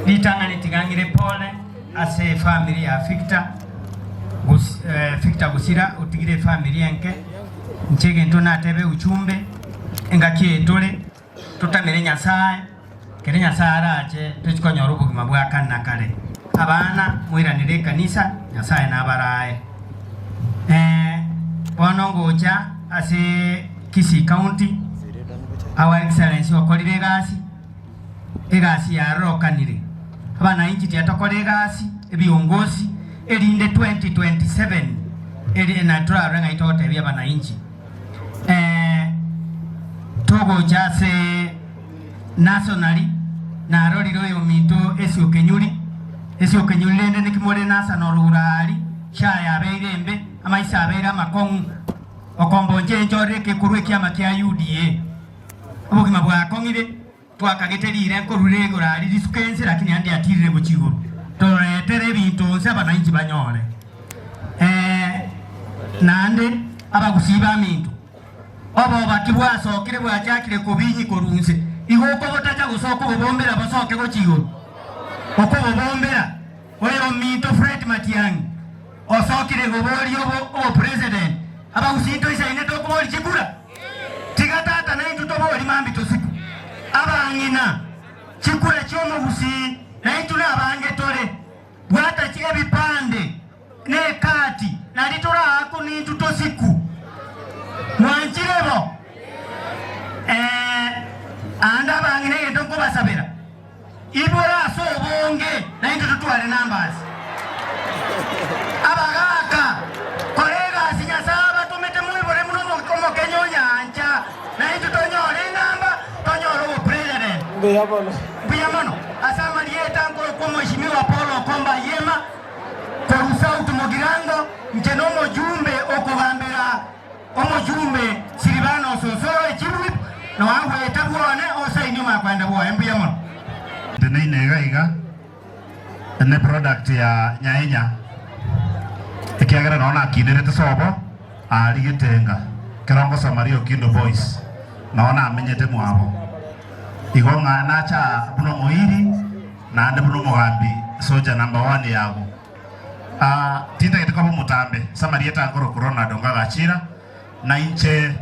Ritang'ani tiga ng'ire pole ase efamiri ya Victor, Gus, Victor Gusira otigire efamiri enke, inche egento natebe uchumbe, engaki eye tore, totamere Nyasaye, Ekero Nyasae arache, tochie konyora obogima bwa kare na kare. Abana, moiranere ekanisa, Nyasae nabarae. Ee, bono ngocha ase Kisii County, Our Excellency okorire egasi, egasi yarokanire. Abanainchi tiga tokore egasi, ebiongosi, erinde 2027 eri na torarore ng'ai togotebia abanainchi. Ee, togocha ase Nationally, narorire oyominto Esiokenyuri, Esiokenyuri rende naki more National Rurari, SHA yabeire embe, amaiso abeire amakong'u, okomboncha enchorire ekekorwa ekiama kia UDA. Obogima bwakong'ire, twakagete rire nkorure igoro aria risuke ense lakini ande atirire gochia igoro. Toretere ebinto onsi abanainchi banyore. Ee, naende abagusii baminto, Obobaki bwasokire bwachakire kobinyia korwa inse, igo okobotacha gose okobobombera bosoke gochia igoro. Okobobombera, oyominto Fred Matiang'i osokire goboria obo obopresident, abagusii ntoisaine tokoboria chikura? Tiga tata naintwe toborie mambia tosiku. Abang'ina, chikura chiomogusii naintwe nabange tore. Bwata ebipande ne ekati, nario toraakwe nintwe tosiku. Mwanchire bo? Ee, aande abang'ina egento nkobasabera, ibore ase obonge, naintwe totware numbers. Abagaaka, kora egasi Nyasae abatomete moibore buna omokenya o nyancha, naintwe tonyore enamba, tonyore obopresident. Mbuya mono. Mbuya mono ase amarieta nkorokwa Omweshimiwa Paul Okomba Ayema korwa South Mugirango, inche nomojumbe okogambera omojumbe Silvano Ososoro echief whip noagweta bwone osaini omakwenda bwoye. Mbuya mono. Nteneine iga iga ne product ya Nyaenya ekiagera noo nakinerete sobo aria Getenga ekero ngosoma Riokindo Boys noo namenyete mwabo. Igo ng'a nacha aa buna omoiri naende buna omogambi soldier number one yago. Aa tintagete koba omotambe ase amarieta akorokwa Ronald Onga Gachira na inche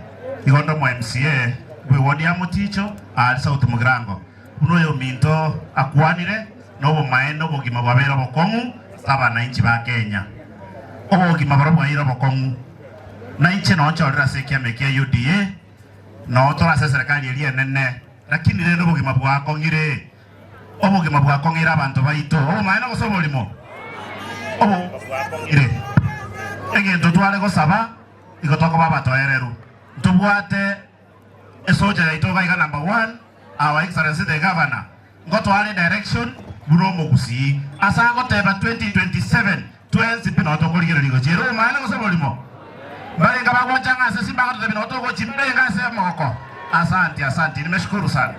igo nde omo MCA bwe ward ya Moticho aa South Mugirango. Buna oyominto akwanire nobomaene obogima bwabeire obokong'u ase abanainchi ba Kenya. Obogima boria bwaeire obokong'u na inche nonchorire ase ekiama ekia UDA. Noo tore ase eserekari eria enene, lakini rende obogima bwakong'ire, obogima bwakong'eire abanto baito, obomaene gose oborimo? Obogima bwakong'ire. Egento tware gosaba, igo tokoba abatoereru. Ntobwate esoja yaito iga iga number one, our Excellency the Governor, ngotware edirection buna omogusii, ase agoteba 2027 Twensi pi noo tokorigereria gochia ere obomaene gose oborimo. Mbarenga bagwancha ng'a ase simba agototebia noo togochia mbarenga ase omogoko. Asanti asanti nimeshukuru sana.